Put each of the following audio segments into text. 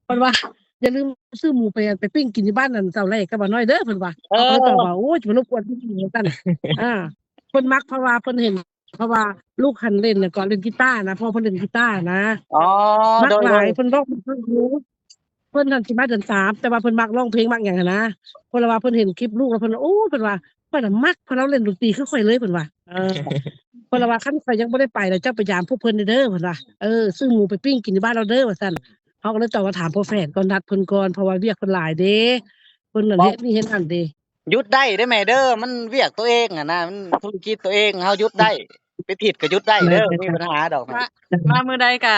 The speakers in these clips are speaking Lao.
ເພິ່ນວ່າ ຢ່າລືມຊື້ໝູໄປ ໄປປີ້ງກິນຢູ່ບ້ານນັ້ນເຊົ້າແລກກັບບ່າວນ້ອຍເດີ ເພິ່ນວ່າ. ເອີ ເຮົາກໍເລີຍຕອບວ່າ ໂອ້ຍ ຈະມາລົບກວນເພິ່ນຈັ່ງຊັ້ນ. ອ່າ ເພິ່ນມັກ ເພາະວ່າເພິ່ນເຫັນ ເພາະວ່າລູກຫັ້ນເຫຼັ້ນ ແລ້ວກໍເຫຼັ້ນກີຕານະ ເພາະວ່າເພິ່ນເຫຼັ້ນກີຕານະ. ອໍ ມັກຫຼາຍ ໂດຍໆ ເພິ່ນຮ້ອງ ເພິ່ນ ເພິ່ນຫັ້ນຊິມາເດືອນສາມ ແຕ່ວ່າເພິ່ນມັກຮ້ອງເພງມັກຫຍັງຫັ້ນນະ ເພິ່ນລະວ່າເພິ່ນເຫັນຄລິບລູກແລ້ວເພິ່ນ ໂອ້ ເພິ່ນວ່າ ຂ້ອຍນະມັກ ເພິ່ນລາວເຫຼັ້ນດົນຕີຄືຂ້ອຍເລີຍ ເພິ່ນວ່າ. ເອີ ເພິ່ນລະວ່າ ຄັນຂ້ອຍຍັງບໍ່ໄດ້ໄປນະ ເຈົ້າໄປຢາມພວກເພິ່ນແດ່ເດີ ເພິ່ນວ່າ. ເອີ ຊື້ໝູໄປປີ້ງກິນຢູ່ບ້ານລາວເດີ ວ່າຊັ້ນ. ເຮົາກໍເລີຍຕ້ອງມາຖາມພໍ່ແຝດກ່ອນ ນັດເພິ່ນກ່ອນ ເພາະວ່າວຽກເພິ່ນຫຼາຍເດ້ ເພິ່ນນັ້ນເຮັດນີ້ເຮັດນັ້ນເດ້. ຢຸດໄດ້ເດີແມ່ເດີ ມັນວຽກຕົວເອງຫັ້ນນະ ມັນທຸລະກິດຕົວເອງ ເຮົາຢຸດໄດ້ ໄປຜິດກໍຢຸດໄດ້ເດີ ບໍ່ມີບັນຫາດອກ. ມາ ມາມື້ໃດກະ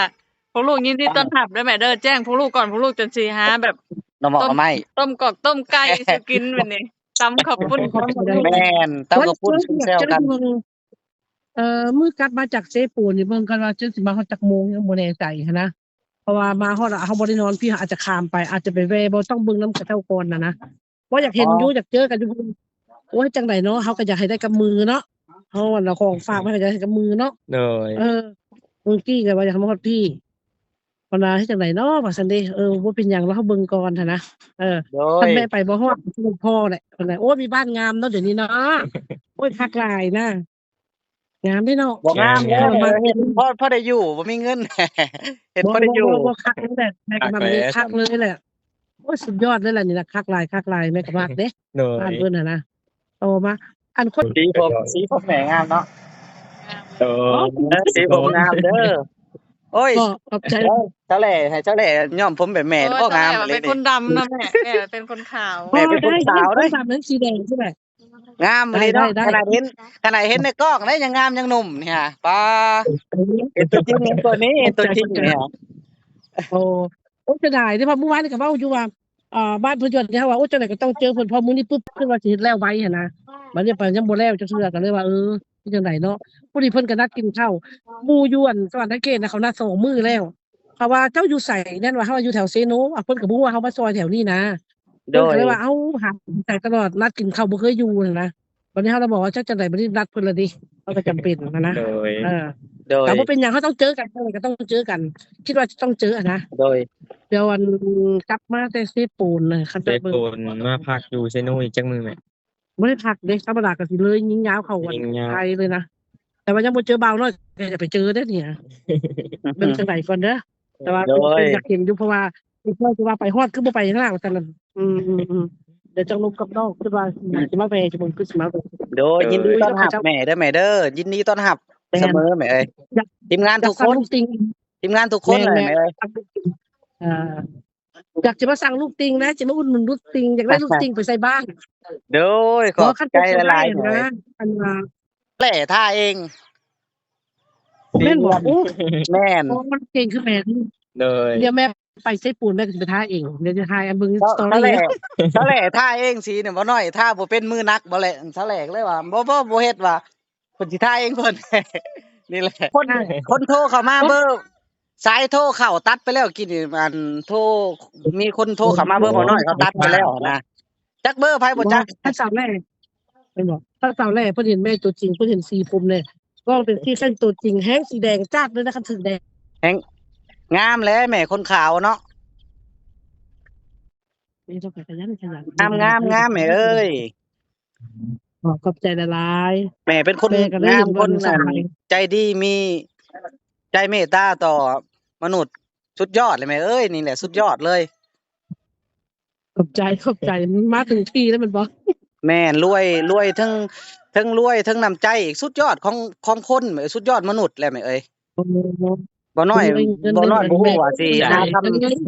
ພວກລູກຍິນດີຕ້ອນຮັບເດີແມ່ເດີ ແຈ້ງພວກລູກກ່ອນ ພວກລູກຈັ່ງຊິຫາແບບ ໜໍ່ໝໍ້ ຕົ້ມ ໜໍ່ໄມ້ ຕົ້ມກອກຕົ້ມໄກ່ສູ່ກິນແບບນີ້ ຕຳເຂົ້າປຸ້ນ ຕຳບັກຫຸ່ງ ແມ່ນ ຕຳເຂົ້າປຸ້ນຊຸມແຊວກັນ. ເອີ ມື້ກັບມາຈາກເຊໂປນນີ້ ເບິ່ງກັນວ່າຈະຊິມາຮອດຈັກໂມງ ຍັງບໍ່ແນ່ໃຈຫັ້ນນະ ເພາະວ່າມາຮອດລະ ເຮົາບໍ່ໄດ້ນອນພີ້ ເຮົາອາດຈະຂ້າມໄປ ອາດຈະໄປແວ່ ບໍ່ ຕ້ອງເບິ່ງນຳເຂົາເຈົ້າກ່ອນຫັ້ນນະ. ບໍ່ ຢາກເຫັນຢູ່ ຢາກເຈີກັນຢູ່. ໂອ້ຍ ຈັ່ງໃດເນາະ ເຮົາກໍຢາກໃຫ້ໄດ້ກັບມືເນາະ ເຮົາອັນເອົາຂອງຝາກມາໃຫ້ ຢາກໄດ້ກັບມືເນາະ. ໂດຍ ເອີ ເມື່ອກີ້ກໍວ່າຢາກໃຫ້ມາຮອດພີ້ ເພິ່ນວ່າເຮັດຈັ່ງໃດເນາະ ວ່າຊັ້ນເດ້. ເອີ ບໍ່ເປັນຫຍັງ ລະເຮົາເບິ່ງກ່ອນຫັ້ນນະ. ເອີ ໂດຍ ຄັນແມ່ໄປບໍ່ຮອດ ພໍແຫຼະ ເພິ່ນວ່າ. ໂອ້ຍ ມີບ້ານງາມເນາະ ດຽວນີ້ເນາະ. ໂອ້ຍ ຄັກຫຼາຍນະ ງາມເດ້ເນາະ. ບໍ່ງາມແລ້ວ ເຮັດພໍ ພໍໄດ້ຢູ່ ບໍ່ມີເງິນ ເຮັດພໍໄດ້ຢູ່. ບໍ່ ບໍ່ ບໍ່ ຄັກເລີຍແຫຼະ ແມ່ກໍວ່າມັນຄັກເລີຍແຫຼະ. ໂອ້ຍ ສຸດຍອດເລີຍແຫຼະນີ້ນະ ຄັກຫຼາຍ ຄັກຫຼາຍ ແມ່ກໍມັກເດ້. ໂດຍ ບ້ານເພິ່ນຫັ້ນນະ. ຕໍ່ມາ ອັນຄົນ ສີຜົມ ສີຜົມແມ່ງາມເນາະ. ເອີ ສີຜົມງາມເດີ. ໂອ້ຍ ຂອບໃຈ ເຈົ້າແຫຼ້ ໃຫ້ເຈົ້າແຫຼ້ຍ້ອມຜົມແບບແມ່ ໂອ້ຍ ບໍ່ງາມອີ່ຫຼີ. ເປັນຄົນດຳເນາະແມ່ ແມ່ເປັນຄົນຂາວ ແມ່ເປັນຄົນຂາວເດ້. ຄົນດຳນັ້ນສີແດງໃຊ່ໄໝ? ງາມອີ່ຫຼີເນາະ. ໄດ້ ໄດ້ ຂະໜາດເຫັນ ຂະໜາດເຫັນໃນກ້ອງໄດ໋ຍັງງາມຍັງໜຸ່ມນີ້ຫະ. ປ້າ ເຫັນຕົວຈິງ ເຫັນຕົວນີ້ ເຫັນຕົວຈິງນີ້ຫະ. ໂອ້ ໂອ້ ເສຍດາຍເດ້ ເພາະມື້ວານນີ້ກໍເວົ້າຢູ່ວ່າ ເອີ ບ້ານເພິ່ນຢູ່ ເຮົາວ່າ ໂອ້ ຈັ່ງໃດກໍຕ້ອງເຈີເພິ່ນ ເພາະມື້ນີ້ປຶບ ຄິດວ່າຊິເຮັດແລ້ວໄວຫັ້ນນະ ບັດນີ້ໄປຍັງບໍ່ແລ້ວຈັກເທື່ອ ກໍເລີຍວ່າ ເອີ ເຮັດຈັ່ງໃດເນາະ. ພໍດີເພິ່ນກໍນັດກິນເຂົ້າ ໝູ່ຢູ່ອັນສະຫວັນນະເຂດນະ ເຂົານັດສອງມື້ແລ້ວ ເຂົາວ່າ ເຈົ້າຢູ່ໃສ? ແນ່ນວ່າເຮົາຢູ່ແຖວເຊໂນ ອາ ເພິ່ນກໍບໍ່ຮູ້ວ່າເຮົາມາຊອຍແຖວນີ້ນະ. ໂດຍ ເພິ່ນກໍເລີຍວ່າ ເອົ້າ ຫາໃສ່ຕະຫຼອດ ນັດກິນເຂົ້າບໍ່ເຄີຍຢູ່ຫັ້ນນະ. ບັດນີ້ເຮົາລະບອກວ່າ ຈັກຈັ່ງໃດ ບັດນີ້ນັດເພິ່ນລະເດ ເຮົາກໍຈຳເປັນຫັ້ນນະ. ໂດຍ ເອີ ໂດຍ ກໍບໍ່ເປັນຫຍັງ ເຮົາຕ້ອງເຈີກັນ ເຮົາກໍຕ້ອງເຈີກັນ ຄິດວ່າຈະຕ້ອງເຈີຫັ້ນນະ. ໂດຍ ດຽວອັນກັບມາແຕ່ເຊໂປນນະ ຄັນໄປເບິ່ງ ເຊໂປນ ມາພັກຢູ່ເຊໂນອີກຈັກມື້ແມ່? ບໍ່ໄດ້ພັກເດ້ ທຳມະດາກໍຊິເລີຍຍິງຍາວເຂົ້າອັນໄທເລີຍນະ ແຕ່ວ່າຍັງບໍ່ເຈີບ່າວນ້ອຍ ກໍຈະໄປເຈີເດ້ນີ້ ເບິ່ງຈັ່ງໃດກ່ອນເດີ. ແຕ່ວ່າ ໂດຍ ຢາກເຫັນຢູ່ ເພາະວ່າ ເພາະວ່າໄປຮອດຄືບໍ່ໄປນະ ວ່າຊັ້ນ. ອືມໆໆ ດຽວຈັ່ງລົມກັບນ້ອງ ຄິດວ່າຊິມາແວ່ ຊິມາເບິ່ງ ຄືຊິມາເບິ່ງ. ໂດຍ ໂດຍ ຍິນດີຕ້ອນຮັບແມ່ເດີ ແມ່ເດີ ຍິນດີຕ້ອນຮັບ ແມ່ນ ສະເໝີແມ່ເອີຍ. ທີມງານທຸກຄົນ ທີມງານທຸກຄົນແຫຼະແມ່ເອີຍ. ອ່າ ຢາກຈະມາສັ່ງລູກຕິ່ງນະ ຈະມາອຸດໜູນລູກຕິ່ງ ຢາກໄດ້ລູກຕິ່ງໄປໃສ່ບ້ານ. ໂດຍ ຂອບໃຈຫຼາຍໆ ເອີຍ. ອັນວ່າ ແຫຼ້ທ່າເອງ ແມ່ນບໍ່? ໂອ້ ແມ່ນ ໂອ້ ມັນເກັ່ງຄືແມ່. ໂດຍ ດຽວແມ່ໄປເຊໂປນ ແມ່ກໍຊິໄປທ່າເອງ ດຽວຈະຖ່າຍໃຫ້ເບິ່ງສະຕໍຣີ. ສະແຫຼ້ ສະແຫຼ້ທ່າເອງ ສີນີ້ບໍ່ນ້ອຍ ທ່າບໍ່ເປັນ ມືໜັກບໍ່ແຫຼະ. ສະແຫຼ້ເລີຍວ່າ ບໍ່ ບໍ່ ບໍ່ເຮັດວ່າ ເພິ່ນຊິຖ່າຍເອງເພິ່ນ ນີ້ແຫຼະ. ຄົນ ຄົນໂທເຂົ້າມາເບີ ສາຍໂທເຂົ້າຕັດໄປແລ້ວ ກີ້ນີ້ ອັນ ໂທ ມີຄົນໂທເຂົ້າມາເບີບໍ່ນ້ອຍ ເຂົາຕັດໄປແລ້ວນະ. ຈັກເບີໃຜບໍ່ຈັກ. ຖ້າສາວແຫຼ້ ແມ່ນບໍ່? ຖ້າສາວແຫຼ້ເພິ່ນເຫັນແມ່ຕົວຈິງ ເພິ່ນເຫັນສີຜົມແຫຼ້ ກໍເປັນທີ່ຄັນຕົວຈິງແຮງສີແດງຈາດເລີຍນະ ຄັນຖືກແດດ ແຮງງາມແຫຼະແມ່ ຄົນຂາວເນາະ. ງາມໆໆ ແມ່ເອີຍ. ຂໍຂອບໃຈຫຼາຍໆ ແມ່ເປັນຄົນງາມ ຄົນອັນໃຈດີ ມີໃຈເມດຕາຕໍ່ມະນຸດ ສຸດຍອດເລີຍແມ່ເອີຍ. ນີ້ແຫຼະສຸດຍອດເລີຍ. ຂອບໃຈ ຂອບໃຈ ມາເຖິງທີ່ແລ້ວແມ່ນບໍ່? ແມ່ນ ລວຍ ລວຍ ເທິງ ເທິງລວຍ ເທິງນ້ຳໃຈອີກ ສຸດຍອດຂອງ ຂອງຄົນ ສຸດຍອດມະນຸດແຫຼະແມ່ເອີຍ. ໂອ້ ບໍ່ນ້ອຍ ບໍ່ນ້ອຍ ບໍ່ຮູ້ວ່າຊິຫາຄຳ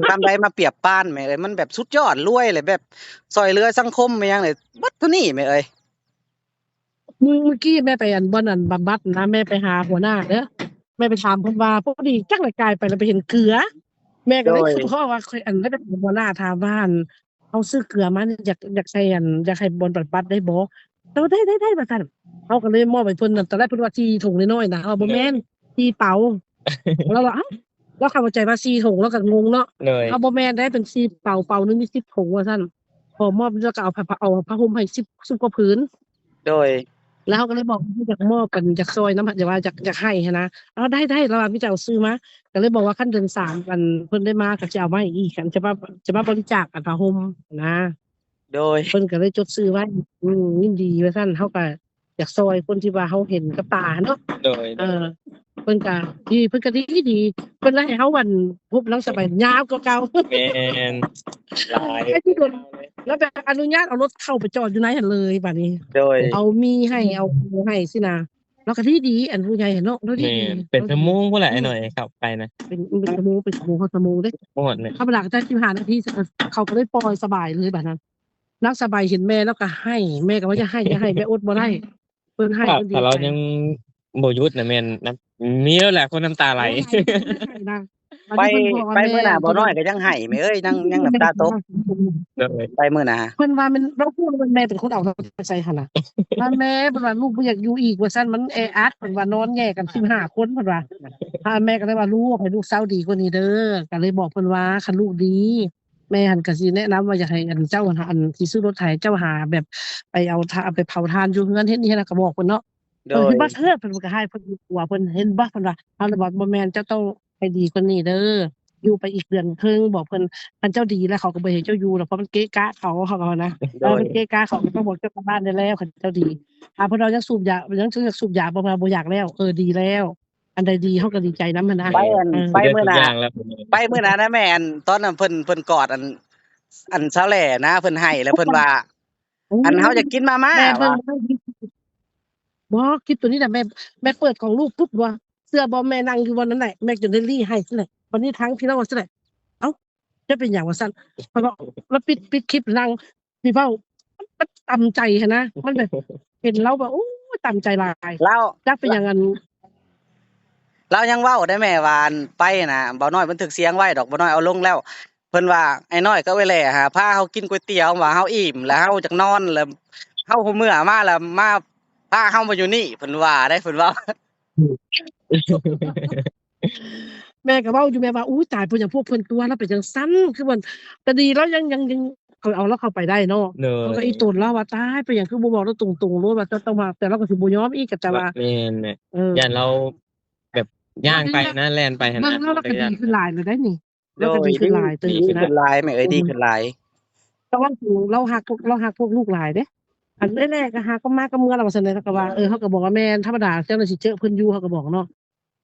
ຄຳໃດມາປຽບປານແມ່ເອີຍ. ມັນແບບສຸດຍອດ ລວຍແຫຼະ ແບບຊ່ອຍເຫຼືອສັງຄົມແມ່ຫຍັງເລີຍ ເບິດເທົ່ານີ້ແມ່ເອີຍ. ມື້ ມື້ກີ້ແມ່ໄປອັນ ບ່ອນອັນບຳບັດນະ ແມ່ໄປຫາຫົວໜ້າເດີ ແມ່ໄປຖາມເພິ່ນວ່າ ພໍດີຈັກລະກາຍໄປລະໄປເຫັນເກືອ ແມ່ກໍເລີຍ ໂດຍ ຄິດພໍວ່າ ອັນ ໄດ້ໄປຖາມຫົວໜ້າ ຖາມວ່າ ອັນ ເຮົາຊື້ເກືອມານີ້ ຢາກ ຢາກໃສ່ອັນ ຢາກໃຫ້ບ່ອນບຳບັດໄດ້ບໍ່? ເອີ ໄດ້ ໄດ້ ໄດ້ ວ່າຊັ້ນ. ເຮົາກໍເລີຍມອບໃຫ້ເພິ່ນນັ້ນ ຕອນແລກເພິ່ນວ່າສີ່ຖົງນ້ອຍໆນະ ເຮົາວ່າບໍ່ແມ່ນ ສີ່ເປົາ. ລາວວ່າ ເອົ້າ ລາວເຂົ້າໃຈວ່າສີ່ຖົງ ລາວກໍງົງເນາະ. ໂດຍ ເຮົາບໍ່ແມ່ນເດ້ ເປັນສີ່ເປົາ ເປົາໜຶ່ງມີສິບຖົງວ່າຊັ້ນ. ພໍມອບແລ້ວກໍເອົາຜ້າ ເອົາຜ້າຫົ່ມໃຫ້ສິບ ສິບກວ່າຜືນ. ໂດຍ ແລ້ວເຮົາກໍເລີຍບອກວ່າຢາກມອບກັນ ຢາກຊ່ອຍນຳ ແບບວ່າຢາກ ຢາກໃຫ້ຫັ້ນນະ. ເອົາ ໄດ້ໆ ລາວວ່າມີແຕ່ເອົາຊື່ມາ. ກໍເລີຍບອກວ່າຄັນເດືອນສາມ ອັນເພິ່ນໄດ້ມາກໍຊິເອົາມາໃຫ້ອີກ ຄັນຈະມາ ຈະມາບໍລິຈາກ ອັນຜ້າຫົ່ມນະ. ໂດຍ ເພິ່ນກໍເລີຍຈົດຊື່ໄວ້. ອືມ ຍິນດີວ່າຊັ້ນ. ເຮົາກໍຢາກຊ່ອຍຄົນທີ່ວ່າເຮົາເຫັນກັບຕາເນາະ. ໂດຍ ເອີ ເພິ່ນກໍດີ ເພິ່ນກໍດີ ດີ ເພິ່ນລະໃຫ້ເຮົາ ອັນ ພົບນາງສະບາຍຍາວກວ່າເກົ່າ. ແມ່ນ ຫຼາຍ ໄອ້ທີ່ໂດນ ລະແບບອະນຸຍາດເອົາລົດເຂົ້າໄປຈອດຢູ່ໃນຫັ້ນເລີຍບາດນີ້. ໂດຍ ເອົາໝີ່ໃຫ້ ເອົາໃຫ້ຊີ້ນະ. ລາວກໍດີດີ ອັນຜູ້ໃຫຍ່ຫັ້ນເນາະ ລາວດີ ແມ່ນ ເປັນຊົ່ວໂມງພຸ້ນແຫຼະ ອືມ ອ້າຍນ້ອຍເຂົ້າໄປນະ. ເປັນ ເປັນຊົ່ວໂມງ ເປັນຊົ່ວໂມງ ຮອດຊົ່ວໂມງເດ້. ຮອດແຫຼະ ທຳມະດາກໍຈັກສິບຫ້ານາທີ ເຂົາກໍເລີຍປ່ອຍສະບາຍເລີຍບາດນັ້ນ. ນາງສະບາຍເຫັນແມ່ລາວກໍໄຫ້ ແມ່ກໍວ່າຢ່າໄຫ້ ຢ່າໄຫ້ ແມ່ອົດບໍ່ໄດ້. ເພິ່ນໃຫ້ ຖ້າ ເພິ່ນດີ ຖ້າລາວ ໃຈ ຍັງບໍ່ຢຸດນະ ແມ່ນນຳ ມີແລ້ວແຫຼະຄົນນ້ຳຕາໄຫຼ. ໂອ້ຍ ໄປ ໄປມື້ໜ້າ ບໍ່ນ້ອຍກໍຍັງໄຫ້ແມ່ເອີຍ ຍັງ ຍັງນ້ຳຕາຕົກ. ໂດຍ ໄປມື້ໜ້າ ເພິ່ນວ່າແມ່ນ ລາວຮູ້ວ່າແມ່ເປັນຄົນເອົາໃສ່ຫັ້ນນະ. ວ່າແມ່ ເພິ່ນວ່າລູກບໍ່ຢາກຢູ່ອີກວ່າຊັ້ນ ມັນແອອັດ ເພິ່ນວ່ານອນແຍ່ກັນສິບຫ້າຄົນ ເພິ່ນວ່າ. ອ່າ ແມ່ກໍເລີຍວ່າ ລູກ ໃຫ້ລູກເຊົາດີກວ່ານີ້ເດີ. ກໍເລີຍບອກເພິ່ນວ່າ ຄັນລູກດີ ແມ່ຫັ້ນກໍຊິແນະນຳວ່າຢາກໃຫ້ ອັນ ເຈົ້າຫັ້ນ ອັນ ຊິຊື້ລົດໄຖ ເຈົ້າຫາແບບໄປເອົາ ໄປເຜົາຖ່ານຢູ່ເຮືອນ ເຮັດນີ້ເຮັດນັ້ນ ກໍບອກເພິ່ນເນາະ. ໂດຍ ເພິ່ນວ່າເທີດ ເພິ່ນກໍໃຫ້ເພິ່ນຢູ່ຄົວເພິ່ນ ເຫັນບໍ່ ເພິ່ນວ່າ. ເຮົາເລີຍບອກ ບໍ່ແມ່ນ ເຈົ້າຕ້ອງໃຫ້ດີກວ່ານີ້ເດີ ຢູ່ໄປອີກເດືອນເຄິ່ງ ບອກເພິ່ນ. ຄັນເຈົ້າດີແລ້ວ ເຂົາກໍບໍ່ໃຫ້ເຈົ້າຢູ່ດອກ ເພາະມັນເກະກະເຂົາ ເຂົາກໍວ່ານະ. ໂດຍ ເອີ ມັນເກະກະເຂົາ ກໍຕ້ອງບອກເຈົ້າກັບບ້ານໄດ້ແລ້ວ ຄັນເຈົ້າດີ. ຖ້າເພິ່ນວ່າຍັງສູບຢາ ຍັງ ຍັງສູບຢາບໍ່ ເພິ່ນວ່າບໍ່ຢາກແລ້ວ ເອີ ດີແລ້ວ. ອັນໃດດີເຮົາກໍດີໃຈນຳຫັ້ນນະ. ໄປອັນ ເອີ ໄປມື້ໜ້າ ໄປມື້ໜ້ານະແມ່ ອັນ ຕອນນັ້ນເພິ່ນ ເພິ່ນກອດ ອັນ ອັນສາວແຫຼນະ ເພິ່ນໃຫ້ ແລ້ວເພິ່ນວ່າ ອືມ ອັນ ເຮົາຢາກກິນມາມ່າ ແມ່ເບິ່ງວ່າ ບໍ່ ຄລິບໂຕນີ້ນະ ແມ່ ແມ່ເປີດຂອງລູກປຸບວ່າ ເຊື່ອບໍ່ ແມ່ນັ່ງຢູ່ບ່ອນນັ້ນແຫຼະ ແມ່ຈົນໄດ້ລີ້ໃຫ້ຊັ້ນແຫຼະ. ບັດນີ້ທາງພີ່ນ້ອງວ່າຊັ້ນແຫຼະ ເອົ້າ ຈະເປັນຫຍັງວ່າຊັ້ນ ເພາະວ່າລາວປິດ ປິດຄລິບນັ່ງ ຊິເວົ້າ ມັນຕຳໃຈຫັ້ນນະ ມັນແບບ ເຫັນລາວແບບ ໂອ້ຍ ຕຳໃຈຫຼາຍ. ລາວ ຈັກເປັນຫຍັງ ອັນ ລາວຍັງເວົ້າໄດ້ແມ່ວ່າ ອັນ ໄປນະ ບ່າວນ້ອຍບັນທຶກສຽງໄວ້ດອກ ບ່າວນ້ອຍເອົາລົງແລ້ວ. ເພິ່ນວ່າ ອ້າຍນ້ອຍກັບເອື້ອຍແຫຼຫາພາເຮົາກິນກ໋ວຍຕຽວ ວ່າເຮົາອີ່ມ ແລ້ວເຮົາຢາກນອນ ແລ້ວເຮົາຫົວເມືອມາ ແລ້ວມາ ພາເຮົາມາຢູ່ນີ້ ເພິ່ນວ່າໄດ໋ ເພິ່ນເວົ້າ. ແມ່ກໍເວົ້າຢູ່ ແມ່ວ່າ ອຸ້ຍ ຕາຍ ເພິ່ນຫຍັງພວກເພິ່ນຕົວະ ລາວເປັນຈັ່ງຊັ້ນ ຄືວ່າ ກໍດີລາວຍັງ ຍັງ ຍັງ ເຂົາເອົາລາວເຂົ້າໄປໄດ້ເນາະ. ໂດຍ ເຂົາກໍອີ່ຕົນລາວວ່າ ຕາຍ ເປັນຫຍັງຄືບໍ່ບອກລາວຕົງໆໂລດວ່າເຈົ້າຕ້ອງມາ ແຕ່ລາວກໍຊິບໍ່ຍອມອີກ ກໍແຕ່ວ່າ ແມ່ນ ແມ່ນ ເອີ ຢ້ານລາວແບບຍ່າງໄປນະ ແລ່ນໄປຫັ້ນນະ ເບິ່ງແລ້ວລາວກໍດີຂຶ້ນຫຼາຍແລ້ວໄດໃນີ້. ໂດຍ ລາວກໍດີຂຶ້ນຫຼາຍເຕີບ ດີຂຶ້ນຫຼາຍແມ່ເອີຍ ອືມ ດີຂຶ້ນຫຼາຍ. ແຕ່ວ່າລາວຮັກພວກ ລາວຮັກພວກລູກຫຼາຍເດ້. ອັນແລກໆກໍຫາກໍມາກໍເມືອລະວ່າຊັ້ນແຫຼະ ລາວກໍວ່າ ເອີ ເຮົາກໍບອກວ່າແມ່ນທຳມະດາ ຈັ່ງໃດຊິເຈີເພິ່ນຢູ່ ເຮົາກໍບອກເນາະ.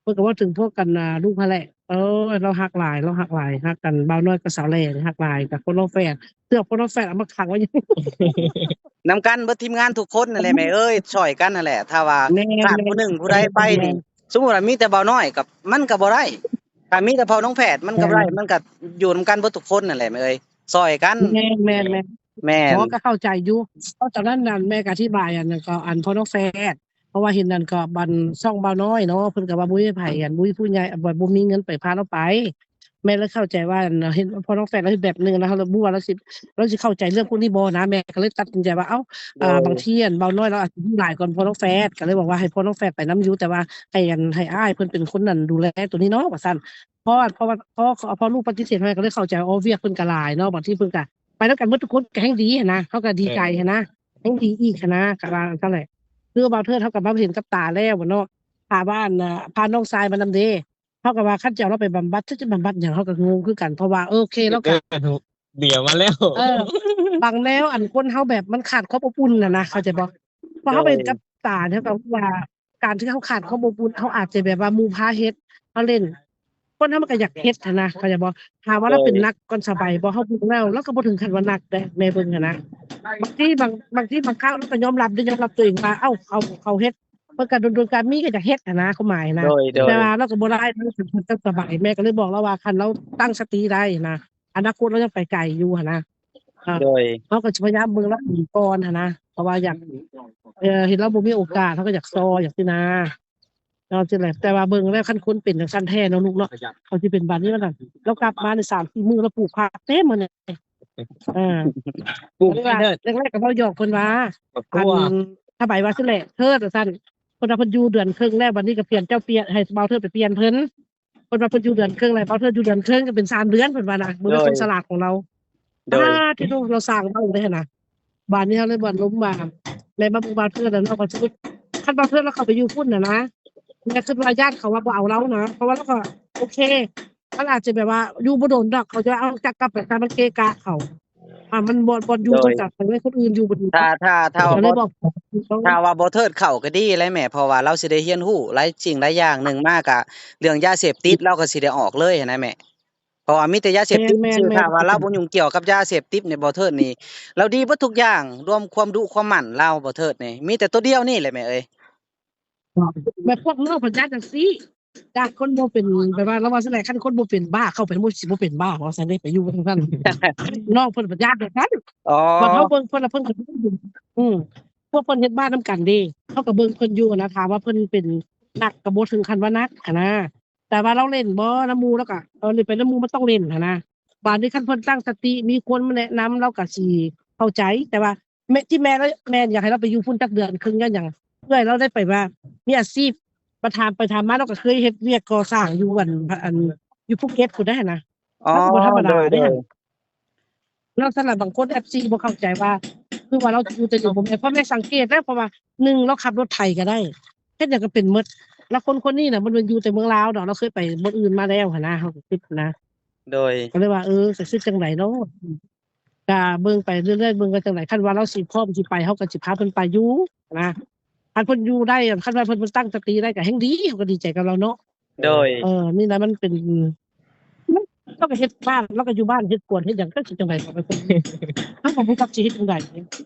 ເພິ່ນກໍເວົ້າເຖິງພວກກັນ ອ່າ ລູກຫັ້ນແຫຼະ. ເອີ ລາວຮັກຫຼາຍ ລາວຮັກຫຼາຍ ຮັກກັນ ບ່າວນ້ອຍກັບສາວແຫຼນີ້ ຮັກຫຼາຍ ກັບຄົນລາວແຝດ ເສືອກຄົນລາວແຝດເອົາມາຂັງໄວ້ຢູ່ ນຳກັນເບິດທີມງານທຸກຄົນນັ້ນແຫຼະແມ່ເອີຍ ຊ່ອຍກັນຫັ້ນແຫຼະ. ຖ້າວ່າຂາດຜູ້ໜຶ່ງຜູ້ໃດໄປນີ້ ສົມມຸດວ່າມີແຕ່ບ່າວນ້ອຍກັບ ມັນກໍບໍ່ໄດ້ ຖ້າມີແຕ່ພໍ່ນ້ອງແຝດມັນກໍບໍ່ໄດ້ ມັນກໍຢູ່ນຳກັນເບິດທຸກຄົນນັ້ນແຫຼະແມ່ເອີຍ ຊ່ອຍກັນ. ແມ່ນໆໆ ແມ່ນ ເພາະກໍເຂົ້າໃຈຢູ່ ເພາະຕອນນັ້ນນັ້ນແມ່ກໍອະທິບາຍ ອັນນັ້ນກໍ ອັນພໍ່ນ້ອງແຝດ ເພາະວ່າເຫັນນັ້ນກໍບັນຊ່ອງບ່າວນ້ອຍເນາະ ເພິ່ນກໍວ່າບໍ່ມີໃຜ ອັນ ບໍ່ມີຜູ້ໃຫຍ່ ບໍ່ ບໍ່ມີເງິນໄປພາລາວໄປ. ແມ່ເລີຍເຂົ້າໃຈວ່າ ອັນ ເຫັນພໍ່ນ້ອງແຝດລາວເຮັດແບບໜຶ່ງ ແລ້ວເຮົາເລີຍບໍ່ວ່າລາວຊິ ລາວຊິເຂົ້າໃຈເລື່ອງພວກນີ້ບໍ່ນະ. ແມ່ກໍເລີຍຕັດສິນໃຈວ່າ ເອົ້າ ເອີ ບາງທີ ອັນ ບ່າວນ້ອຍລາວອາດຈະຮູ້ຫຼາຍກວ່າພໍ່ນ້ອງແຝດ ກໍເລີຍບອກວ່າໃຫ້ພໍ່ນ້ອງແຝດໄປນຳຢູ່ ແຕ່ວ່າໃຫ້ ອັນ ໃຫ້ອ້າຍເພິ່ນເປັນຄົນ ອັນ ດູແລຕົວນີ້ເນາະ ວ່າຊັ້ນ. ເພາະ ເພາະວ່າ ເພາະ ເພາະລູກປະຕິເສດ ແມ່ກໍເລີຍເຂົ້າໃຈວ່າ ອໍ ວຽກເພິ່ນກໍຫຼາຍເນາະ ບາງທີເພິ່ນກໍໄປນຳກັນໝົດທຸກຄົນ ກໍແຮ່ງດີຫັ້ນນະ ເຮົາກໍດີໃຈຫັ້ນນະ ແຮ່ງດີອີກຫັ້ນນະ ກໍວ່າຊັ້ນແຫຼະ. ຄືບ່າວເທີດເຮົາກໍມາເຫັນກັບຕາແລ້ວເນາະ ຖ້າວ່າ ອັນ ພານ້ອງຊາຍມານຳເດ້ ເຮົາກໍວ່າຄັນຊິເອົາລາວໄປບຳບັດ ຈັກຈະບຳບັດຫຍັງ ເຮົາກໍງົງຄືກັນ ເພາະວ່າ ໂອເຄ ລາວກໍ ເບຍມາແລ້ວ ເອີ ບາງແນວ ອັນ ຄົນເຮົາແບບມັນຂາດຄວາມອົບອຸ່ນຫັ້ນນະ ເຂົ້າໃຈບໍ່? ເພາະເຮົາໄປເຫັນກັບຕາ ເຮົາກໍຮູ້ວ່າ ການທີ່ເຮົາຂາດຄວາມອົບອຸ່ນ ເຮົາອາດຈະແບບວ່າໝູ່ພາເຮັດ ເຮົາຫຼິ້ນ ຄົນເຮົາມັນກໍຢາກເຮັດຫັ້ນນະ ເຂົ້າໃຈບໍ່? ຖາມວ່າລາວເປັນໜັກກ່ອນສະບາຍບໍ່? ເຮົາເບິ່ງແລ້ວ ລາວກໍບໍ່ເຖິງຂັ້ນວ່າໜັກເດ້ ແມ່ເບິ່ງຫັ້ນນະ. ບາງທີ ບາງ ບາງທີບາງຄັ້ງລາວກໍຍອມຮັບເດ້ ຍອມຮັບຕົວເອງວ່າ ເອົ້າ ເຂົາ ເຂົາເຮັດ ເພິ່ນກໍດົນໆກໍມີ ກໍຢາກເຮັດຫັ້ນນະ ຄວາມໝາຍນະ. ໂດຍ ໂດຍ ແຕ່ວ່າລາວກໍບໍ່ໄດ້ ລາວກໍຕັ້ງສະບາຍ ແມ່ກໍເລີຍບອກລາວວ່າ ຄັນລາວຕັ້ງສະຕິໄດ້ນະ ອະນາຄົດລາວຍັງໄປໄກຢູ່ຫັ້ນນະ. ໂດຍ ເຮົາກໍຊິພະຍາຍາມເບິ່ງລາວອີກກ່ອນຫັ້ນນະ ເພາະວ່າຢາກ ເອີ ເຫັນລາວບໍ່ມີໂອກາດ ເຮົາກໍຢາກຊ່ອຍ ຈັ່ງຊີ້ນະ ເນາະ ຈັ່ງໃດ. ແຕ່ວ່າເບິ່ງແລ້ວ ຄັນຄົນເປັນຈັ່ງຊັ້ນແທ້ເນາະ ລູກເນາະ ເຂົາຊິເປັນບາດນີ້ວ່າຊັ້ນ. ລາວກັບມາໃນສາມສີ່ມື້ ລາວປູກຜັກເຕັມໝົດເລີຍ. ເອີ ປູກ ແລກໆກໍເວົ້າຫຍອກເພິ່ນວ່າ ອັນ ສະບາຍວ່າຊັ້ນແຫຼະ ເທີດ ວ່າຊັ້ນ. ເພິ່ນວ່າເພິ່ນຢູ່ເດືອນເຄິ່ງແລ້ວ ບັດນີ້ກໍປ່ຽນ ເຈົ້າປ່ຽນ ໃຫ້ບ່າວເທີດໄປປ່ຽນເພິ່ນ. ເພິ່ນວ່າເພິ່ນຢູ່ເດືອນເຄິ່ງແລ້ວ ບ່າວເທີດຢູ່ເດືອນເຄິ່ງ ກໍເປັນສາມເດືອນ ເພິ່ນວ່ານະ. ເບິ່ງແລ້ວ ໂດຍ ຄົນສະຫຼາດຂອງລາວ ໂດຍ ອາ ທີ່ໂຕ ລາວສ້າງເວົ້າໄດ້ຫັ້ນນະ. ບາດນີ້ເຮົາເລີຍບໍ່ລົມວ່າ ແມ່ນມາເບິ່ງບ່າວເທີດແລ້ວເນາະ ກໍຊິ ຄັນບໍ່ເທື່ອລາວເຂົ້າໄປຢູ່ພຸ້ນນະນະ ແມ່ຄິດວ່າຢ້ານເຂົາວ່າບໍ່ເອົາລາວນະ ເພາະວ່າລາວກໍໂອເຄ ມັນອາດຈະແບບວ່າຢູ່ບໍ່ດົນດອກ ເຂົາຈະເອົາຈັກກັບໄປ ແຕ່ມັນເກະກະເຂົາ ອ່າ ມັນບ່ອນ ບ່ອນຢູ່ ໂດຍ ມັນກໍໄປໄວ້ຄົນອື່ນຢູ່ບໍ່ດີ ຖ້າ ຖ້າ ຖ້າວ່າ ກໍເລີຍບອກ ຖ້າວ່າບໍ່ເທີດເຂົ້າກໍດີແຫຼະແມ່ ເພາະວ່າລາວຊິໄດ້ຮຽນຮູ້ຫຼາຍສິ່ງຫຼາຍຢ່າງ ໜຶ່ງມາກໍເລື່ອງຢາເສບຕິດ ລາວກໍຊິໄດ້ອອກເລີຍຫັ້ນນະແມ່ ເພາະວ່າມີແຕ່ຢາເສບຕິດຊື່ໆ ຖ້າວ່າລາວບໍ່ຫຍຸ້ງກ່ຽວກັບຢາເສບຕິດນີ້ ບໍ່ເທີດນີ້ ລາວດີເບິດທຸກຢ່າງ ລວມຄວາມດຸຄວາມໝັ່ນລາວ ບໍ່ເທີດນີ້ ມີແຕ່ໂຕດຽວນີ້ແຫຼະແມ່ເອີຍ. ແບບພວກນ້ອງເພິ່ນຢ້ານຈັ່ງຊີ້ ຢ້ານຄົນບໍ່ເປັນ ແບບວ່າລາວວ່າຊັ້ນແຫຼະ ຄັນຄົນບໍ່ເປັນບ້າເຂົ້າໄປ ມັນຊິບໍ່ເປັນບ້າວ່າຊັ້ນເດ້ ໄປຢູ່ທາງຊັ້ນ ນ້ອງເພິ່ນກໍຢ້ານຈັ່ງຊັ້ນ ອໍ ບັດເຮົາເບິ່ງເພິ່ນລະເພິ່ນກໍ ອືມ ພວກເພິ່ນເຮັດບ້ານນຳກັນເດ້ ເຮົາກໍເບິ່ງເພິ່ນຢູ່ຫັ້ນນະ ຖາມວ່າເພິ່ນເປັນໜັກກໍບໍ່ເຖິງຂັ້ນວ່າໜັກຫັ້ນນະ ແຕ່ວ່າລາວຫຼິ້ນບໍ່ນຳໝູ່ ລາວກໍ ເອີ ໄດ້ໄປນຳໝູ່ ມັນຕ້ອງຫຼິ້ນຫັ້ນນະ ບາດນີ້ຄັນເພິ່ນຕັ້ງສະຕິ ມີຄົນມາແນະນຳ ລາວກໍຊິເຂົ້າໃຈ ແຕ່ວ່າ ແມ່ ທີ່ແມ່ລາວ ແມ່ຢາກໃຫ້ລາວໄປຢູ່ພຸ້ນຈັກເດືອນເຄິ່ງ ຍ້ອນຫຍັງ ເອື້ອຍລາວໄດ້ໄປວ່າມີອາຊີບ ມາຖາມໄປຖາມມາ ລາວກໍເຄີຍເຮັດວຽກກໍ່ສ້າງຢູ່ອັນ ອັນ ຢູ່ພູເກັດພຸ້ນໄດ໋ຫັ້ນນະ ອໍ ມັນກໍບໍ່ທຳມະດາເດ້ຫັ້ນ ໂດຍ ແລ້ວຊັ້ນລະ ບາງຄົນ ເອັຟຊີ ບໍ່ເຂົ້າໃຈວ່າ ຄືວ່າລາວຢູ່ແຕ່ຢູ່ ບໍ່ແມ່ນ ເພາະແມ່ສັງເກດນະ ເພາະວ່າ ໜຶ່ງ ລາວຂັບລົດໄຖກໍໄດ້ ເຮັດຫຍັງກໍເປັນໝົດ ແລ້ວຄົນຄົນນີ້ນະ ມັນ ມັນຢູ່ແຕ່ເມືອງລາວດອກ ລາວເຄີຍໄປບ່ອນອື່ນມາແລ້ວຫັ້ນນະ ເຮົາກໍຄິດນະ ໂດຍ ກໍເລີຍວ່າ ເອີ ກໍຊິຈັ່ງໃດເນາະ ກະເບິ່ງໄປເລື້ອຍໆ ເບິ່ງວ່າຈັ່ງໃດ ຄັນວ່າລາວຊິພ້ອມຊິໄປ ເຮົາກໍຊິພາເພິ່ນໄປຢູ່ນະ ຄັນເພິ່ນຢູ່ໄດ້ ຄັນວ່າເພິ່ນ ເພິ່ນຕັ້ງສະຕິໄດ້ກໍແຮ່ງດີ ເຮົາກໍດີໃຈກັບລາວເນາະ ໂດຍ ເອີ ນີ້ນະ ມັນເປັນ ມັນ ລາວກໍເຮັດບ້ານ ລາວກໍຢູ່ບ້ານເຮັດສວນເຮັດຫຍັງ ຈັກຊິຈັ່ງໃດ ເຮົາກໍ ເຮົາກໍບໍ່ຈັກຊິເຮັດຈັ່ງໃດ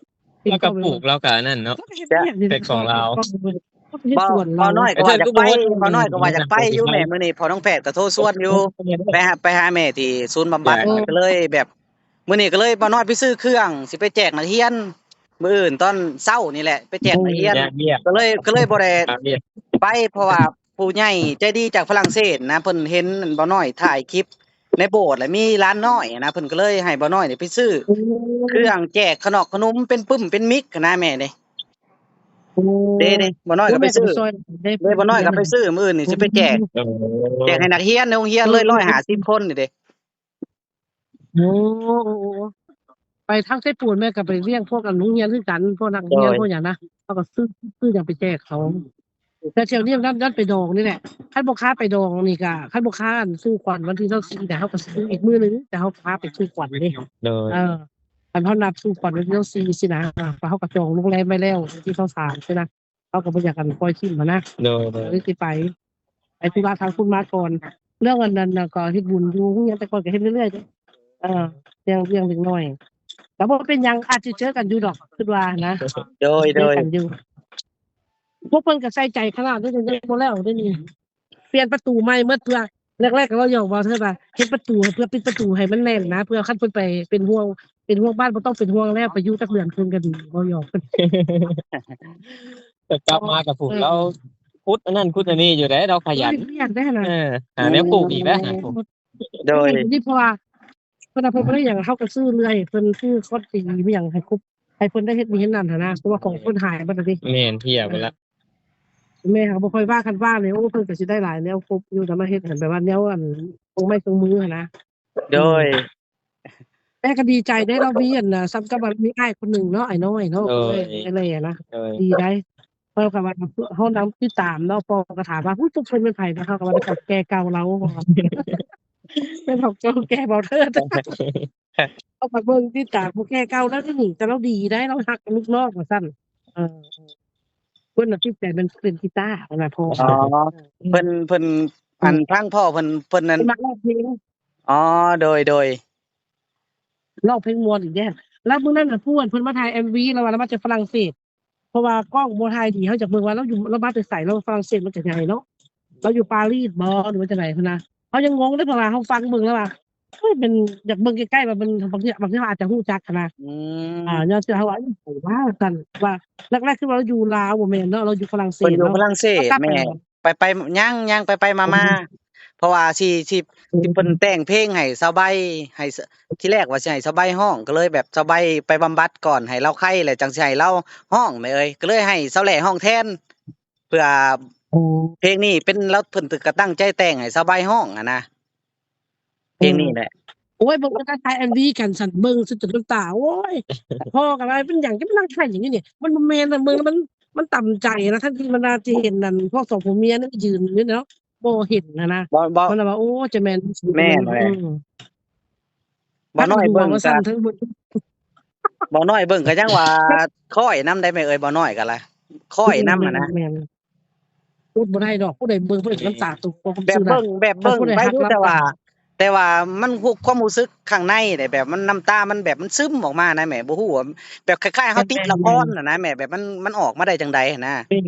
ລາວກໍປູກ ລາວກໍອັນນັ້ນເນາະ ລາວກໍເຮັດວຽກນີ້ແຫຼະ ເປັນຂອງລາວ ເຮົາກໍເຮັດສວນລາວ ເບົານ້ອຍກໍວ່າຢາກໄປ ເບົານ້ອຍກໍວ່າຢາກໄປຢູ່ແມ່ ມື້ນີ້ພໍ່ນ້ອງແພດກໍໂທຊວນຢູ່ ໄປຫາ ໄປຫາແມ່ທີ່ສູນບຳບັດ ເອີ ກໍເລີຍແບບ ມື້ນີ້ກໍເລີຍ ເບົານ້ອຍໄປຊື້ເຄື່ອງ ຊິໄປແຈກນັກຮຽນ ມື້ອື່ນຕອນເຊົ້ານີ້ແຫຼະ ໄປແຈກນັກຮຽນ ໂອ້ ກໍເລີຍ ກໍເລີຍບໍ່ໄດ້ໄປ ເພາະວ່າຜູ້ໃຫຍ່ໃຈດີຈາກຝຣັ່ງເສດນະ ເພິ່ນເຫັນເບົານ້ອຍຖ່າຍຄລິບໃນໂບດ ແລະ ມີຫຼານນ້ອຍນະ ເພິ່ນກໍເລີຍໃຫ້ເບົານ້ອຍນີ້ໄປຊື້ ໂອ້ ເຄື່ອງແຈກຂະໜອກຂະໜົມ ເປັນປຶ້ມເປັນມິກຫັ້ນນະແມ່ເດ້ ໂອ້ ເດ້ ເດ້ ເບົານ້ອຍກໍໄປຊື້ ໂອ້ ແມ່ກໍໄປຊ່ອຍເດ້ ເດ້ ເບົານ້ອຍກໍໄປຊື້ ມື້ອື່ນນີ້ຊິໄປແຈກ ໂອ້ ແຈກໃຫ້ນັກຮຽນໃນໂຮງຮຽນເລີຍ ໂອ້ ຮ້ອຍຫ້າສິບຄົນນີ້ເດ້ ໂອ້ ໂອ້ ໂອ້ ໄປທາງເຊໂປນແມ່ກໍໄປລ້ຽງພວກອັນໂຮງຮຽນຄືກັນ ພວກນັກຮຽນ ໂດຍ ພວກຫຍັງນະ ເຮົາກໍຊື້ ຊື້ຫຍັງໄປແຈກເຂົາ ແຕ່ແຖວນີ້ນັ້ນ ນັ້ນໄປດອງນີ້ແຫຼະ ຄັນບໍ່ຄ້າໄປດອງນີ້ກໍ ຄັນບໍ່ຄ້າອັນສູ່ຂວັນວັນທີຊາວສີ່ນະ ເຮົາກໍຊື້ອີກມື້ໜຶ່ງ ແຕ່ເຮົາພາໄປສູ່ຂວັນເດ້ ໂດຍ ເອີ ຄັນເຮົານັດສູ່ຂວັນວັນທີຊາວສີ່ຊີ້ນະ ເຮົາກໍຈອງໂຮງແຮມໄວ້ແລ້ວ ວັນທີຊາວສາມຊີ້ນະ ເຮົາກໍບໍ່ຢາກ ອັນ ປ່ອຍຖິ້ມຫັ້ນນະ ໂດຍ ໂດຍ ກໍເລີຍຊິໄປ ໄປທຸລະທາງພຸ້ນມາກ່ອນ ເລື່ອງອັນນັ້ນນະ ກໍເຮັດບຸນຢູ່ໂຮງຮຽນ ແຕ່ກ່ອນກໍເຮັດເລື້ອຍໆ ເອີ ລ້ຽງ ລ້ຽງເດັກນ້ອຍ ກໍບໍ່ເປັນຫຍັງ ອາດຊິເຈີກັນຢູ່ດອກ ຄິດວ່ານະ ໂດຍ ເຈີກັນຢູ່ ພວກເພິ່ນກໍໃສ່ໃຈຂະໜາດນີ້ ຍັງບໍ່ແລ້ວເດ້ນີ້ ປ່ຽນປະຕູໃໝ່ໝົດ ເພື່ອ ແລກໆ ກໍເວົ້າຫຍອກເວົ້າເທີດວ່າ ເຮັດປະຕູເພື່ອປິດປະຕູໃຫ້ມັນແໜ້ນນະ ເພື່ອຄັນເພິ່ນໄປເປັນຫ່ວງ ເປັນຫ່ວງບ້ານ ບໍ່ຕ້ອງເປັນຫ່ວງແລ້ວ ໄປຢູ່ຈັກເດືອນເພິ່ນກໍດີ ເວົ້າຫຍອກ ແຕ່ກັບມາກໍພຸ້ນ ເອີ ລາວຂຸດອັນນັ້ນຂຸດອັນນີ້ຢູ່ເດ້ ລາວຂະຫຍັນ ລາວເຮັດວຽກໄດ້ນະ ເອີ ຫາແນວປູກອີກແລ້ວ ໂດຍ ນີ້ເພາະວ່າ ເພິ່ນວ່າເພິ່ນບໍ່ໄດ້ຫຍັງ ເຮົາກໍຊື້ເລື້ອຍ ເພິ່ນຊື້ຄອດຕີ ມີຫຍັງໃຫ້ຄົບ ໃຫ້ເພິ່ນໄດ້ເຮັດນີ້ເຮັດນັ້ນຫັ້ນນະ ເພາະວ່າຂອງເພິ່ນຫາຍເບິດແລ້ວເດ້ ແມ່ນ ເພຍເບິດລະ ເອີ ແມ່ເຮົາບໍ່ຄ່ອຍວ່າ ຄັນວ່ານີ້ ໂອ້ ເພິ່ນກໍຊິໄດ້ຫຼາຍແນວຄົບຢູ່ ແຕ່ມາເຮັດໃຫ້ແບບວ່າແນວ ອັນ ເຄື່ອງໄມ້ເຄື່ອງມືຫັ້ນນະ ໂດຍ ແມ່ກໍດີໃຈເດ້ ລາວມີອັນ ສ່ຳກັບວ່າມີອ້າຍຄົນໜຶ່ງເນາະ ອ້າຍນ້ອຍເນາະ ໂດຍ ເອື້ອຍ ເອື້ອຍນະ ໂດຍ ດີໃດ ເຮົາກໍວ່າ ເຮົານຳຕິດຕາມເນາະ ພໍ່ກໍຖາມວ່າ ອຸ້ຍ ພວກເພິ່ນແມ່ນໃຜ ເຮົາກໍວ່າເຖົ້າແກ່ເກົ່າລາວ ແມ່ນເຖົ້າແກ່ເກົ່າເທີດ ເຮົາກໍເບິ່ງຕິດຕາມຜູ້ແກ່ເກົ່າລາວນີ້ ແຕ່ລາວດີໃດ໋ ລາວຮັກລູກນ້ອງວ່າຊັ້ນ ເອີ ເພິ່ນນະຕິດໃຈແມ່ນຫຼິ້ນກີຕາຫັ້ນນະ ພໍ່ ອໍ ເພິ່ນ ເພິ່ນ ອັນ ອືມ ທາງພໍ່ເພິ່ນ ເພິ່ນນັ້ນ ເພິ່ນມັກຮ້ອງເພງ ອໍ ໂດຍ ໂດຍ ຮ້ອງເພງມ່ວນອີກເດ້ ລາວມື້ນັ້ນນະ ຜູ້ອັນເພິ່ນມາຖ່າຍເອັມວີ ລາວວ່າລາວມາຈາກຝຣັ່ງເສດ ເພາະວ່າກ້ອງບໍ່ຖ່າຍດີ ເຮົາຢາກເບິ່ງວ່າລາວຢູ່ ລາວມາແຕ່ໃສ ລາວຝຣັ່ງເສດມັນກໍໃຫຍ່ເນາະ ລາວຢູ່ປາຣີດບໍ່ ຫຼືວ່າຈັ່ງໃດຫັ້ນນະ ເຮົາຍັງງົງເດ້ ເພາະວ່າເຮົາຟັງເບິ່ງແລ້ວວ່າ ເອີ ແມ່ນຢາກເບິ່ງໃກ້ໆ ວ່າມັນ ບາງເທື່ອ ບາງເທື່ອເຮົາອາດຈະຮູ້ຈັກຫັ້ນນະ ອືມ ອ່າ ຍ້ອນເຮົາວ່າ ເອີ ວ່າຊັ້ນ ວ່າແລກໆ ຄືວ່າລາວຢູ່ລາວ ບໍ່ແມ່ນເນາະ ລາວຢູ່ຝຣັ່ງເສດ ເພິ່ນຢູ່ຝຣັ່ງເສດ ແມ່ ໄປໆ ຍ່າງໆ ໄປໆ ມາໆ ອືມ ເພາະວ່າຊິ ຊິ ອືມ ຊິເພິ່ນແຕ່ງເພງໃຫ້ສາວໃບ ໃຫ້ ທີແລກວ່າຊິໃຫ້ສາວໃບຮ້ອງ ກໍເລີຍແບບສາວໃບໄປບຳບັດກ່ອນ ໃຫ້ລາວໄຄ ແລ້ວຈັ່ງຊິໃຫ້ລາວຮ້ອງແມ່ເອີຍ ກໍເລີຍໃຫ້ສາວແຫຼຮ້ອງແທນ ເພື່ອ ໂອ້ ເພງນີ້ເປັນລາວ ເພິ່ນກໍຕັ້ງໃຈແຕ່ງໃຫ້ສາວໃບຮ້ອງຫັ້ນນະ ເພງນີ້ແຫຼະ ໂອ້ຍ ເບິ່ງແຕ່ຖ່າຍເອັມວີກັນຊັ້ນ ເບິ່ງຈົນນ້ຳຕາ ໂອ້ຍ ພໍ່ກໍວ່າ ເປັນຫຍັງຈະມານັ່ງຖ່າຍຫຍັງຢູ່ນີ້ ມັນບໍ່ແມ່ນນະ ເບິ່ງແລ້ວມັນ ມັນຕຳໃຈນະ ທັງທີ່ມັນວ່າຊິເຫັນນັ້ນ ພວກສອງຜົວເມຍນັ້ນຢືນຢູ່ເນາະ ບໍ່ເຫັນຫັ້ນນະ ບໍ່ ບໍ່ ມັນວ່າ ໂອ້ ຈະແມ່ນ ແມ່ນແຫຼະ ອືມ ບໍ່ນ້ອຍເບິ່ງກໍ ບໍ່ນ້ອຍເບິ່ງກໍຍັງວ່າຄ້ອຍນຳໄດ໋ແມ່ເອີຍ ບໍ່ນ້ອຍກໍລະ ຄ້ອຍນຳຫັ້ນນະ ແມ່ນ ແມ່ນ ແມ່ນ ອົດບໍ່ໄດ້ດອກ ຜູ້ໃດເບິ່ງ ຜູ້ໃດນ້ຳຕາຕົກ ແບບເບິ່ງ ແບບເບິ່ງໄດ້ຢູ່ ແຕ່ວ່າ ແຕ່ວ່າມັນຮູ້ ຄວາມຮູ້ສຶກຂ້າງໃນເດ້ ແບບມັນ ນ້ຳຕາມັນແບບມັນຊຶມອອກມານະແມ່ ບໍ່ຮູ້ວ່າ ແບບຄ້າຍໆເຮົາຕິດລະຄອນຫັ້ນນະແມ່ ແບບມັນ ມັນອອກມາໄດ້ຈັ່ງໃດຫັ້ນນະ ແມ່ນ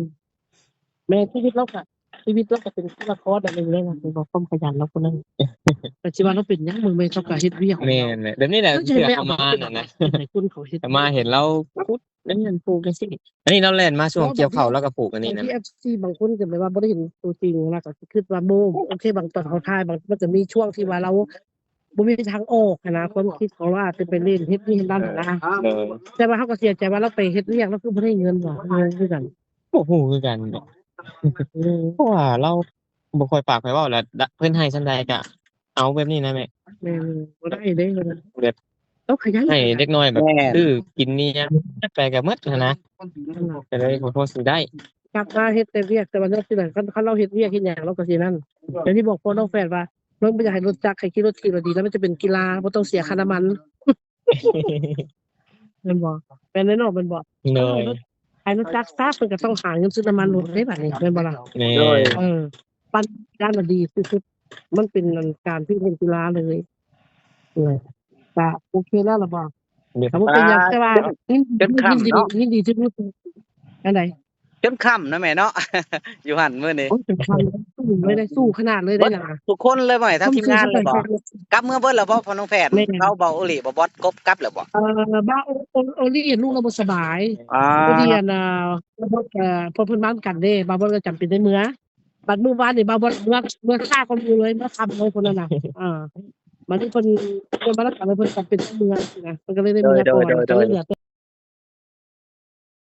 ແມ່ນ ຊີວິດລາວກະ ຊີວິດລາວກະເປັນລະຄອນອັນໜຶ່ງເລີຍນະ ເປັນຄວາມຂະຫຍັນລາວຜູ້ໜຶ່ງ ກໍຊິວ່າລາວເປັນຫຍັງ ເບິ່ງແມ່ເຂົາກໍເຮັດວຽກ ແມ່ນແຫຼະ ແບບນີ້ແຫຼະ ເຮັດໃຫ້ຄົນເຂົາເຮັດ ມາເຫັນລາວ ອັນນັ້ນປູກຈັ່ງຊີ້ ອັນນີ້ລາວແລ່ນມາຊ່ວງກ່ຽວເຂົ້າ ລາວກໍປູກອັນນີ້ນະ ເອັຟຊີບາງຄົນກໍແບບວ່າບໍ່ໄດ້ເຫັນຕົວຈິງນະ ກໍຊິຄິດວ່າ ໂອ້ ໂອເຄ ບາງຕອນເຮົາຖ່າຍ ບາງ ມັນຈະມີຊ່ວງທີ່ວ່າລາວບໍ່ມີທາງອອກຫັ້ນນະ ຄວາມຄິດຂອງລາວອາດຈະໄປເລ່ນເຮັດນີ້ເຮັດນັ້ນຫັ້ນນະ ແຕ່ວ່າເຮົາກໍເສຍໃຈວ່າລາວໄປເຮັດວຽກ ລາວຄືບໍ່ໄດ້ເງິນຫວາ ງງຄືກັນ ບໍ່ຮູ້ຄືກັນ ເອີ ເພາະວ່າລາວບໍ່ຄ່ອຍປາກຄ່ອຍເວົ້າ ແລ້ວເພິ່ນໃຫ້ສ່ຳໃດກໍ ເອົາແບບນີ້ນະແມ່ ແມ່ນ ບໍ່ໄດ້ເດ້ ແບບ ເອົາຂະຫຍັນ ໃຫ້ເດັກນ້ອຍແບບ ແມ່ນ ຊື້ກິນນີ້ຫຍັງໄປກໍໝົດຫັ້ນນະ ນັ້ນລະ ກໍເລີຍບໍ່ພໍຊິໄດ້ ກັບມາເຮັດແຕ່ວຽກ ແຕ່ວ່າເລື່ອງທີ່ນັ້ນ ຄັນ ຄັນລາວເຮັດວຽກເຮັດຫຍັງລາວກໍຊິນັ້ນ ຢ່າງທີ່ບອກພວກນ້ອງແຟນວ່າ ມັນບໍ່ຢາກໃຫ້ລົດຈັກ ໃຫ້ຂີ່ລົດຖີບລະດີ ແລ້ວມັນຈະເປັນກິລາ ບໍ່ຕ້ອງເສຍຄ່ານ້ຳມັນ ແມ່ນບໍ່ ແມ່ນແນ່ນອນ ແມ່ນບໍ່ ໂດຍ ໃຫ້ລົດ ໃຫ້ລົດຈັກຊະ ເພິ່ນກໍຕ້ອງຫາເງິນຊື້ນ້ຳມັນລົດເດ້ບາດນີ້ ແມ່ນບໍ່ລະ ແມ່ນ ໂດຍ ເອີ ປັ່ນຈັກລະດີທີ່ສຸດ ມັນເປັນການທີ່ເປັນກິລາເລີຍ ເອີ ກະໂອເຄແລ້ວລະບໍ່ ກໍບໍ່ເປັນຫຍັງ ແຕ່ວ່າຍິນ ຍິນດີ ຍິນດີທີ່ຮູ້ ອັນໃດ ຈົນຄ່ຳນະແມ່ເນາະ ຢູ່ຫັ້ນມື້ນີ້ ໂອ້ຍ ຈົນຄ່ຳ ສູ້ເລີຍເດ້ ສູ້ຂະໜາດເລີຍເດ້ນະ ທຸກຄົນເລີຍບໍ່ ທັງທີມງານເລີຍບໍ່ ກັບເມືອເບິດແລ້ວບໍ່ ພໍ່ນ້ອງແພດ ແມ່ນ ເຂົາ ບ່າວໂອລີ ບ່າວບອດ ກົບກັບແລ້ວບໍ່ ເອີ ບ່າວໂອ ໂອ ໂອລີ ລູກລາວບໍ່ສະບາຍ ອ່າ ພໍດີ ອັນ ອ່າ ບ່າວບອດ ເອີ ເພິ່ນ ເພິ່ນມານຳກັນເດ້ ບ່າວບອດກໍຈຳເປັນໄດ້ເມືອ ບັດມື້ວານນີ້ບ່າວບອດເມືອ ເມືອຊ້າກວ່າໝູ່ເລີຍ ເມືອຄ່ຳເລີຍພຸ້ນນະ ອ່າ ບັດນີ້ເພິ່ນ ເພິ່ນມານຳກັນເລີຍ ເພິ່ນຈຳເປັນຕ້ອງເມືອນະ ເພິ່ນກໍເລີຍໄດ້ເມືອກ່ອນ ໂດຍ ໂດຍ ກໍເລີຍເຫຼືອແຕ່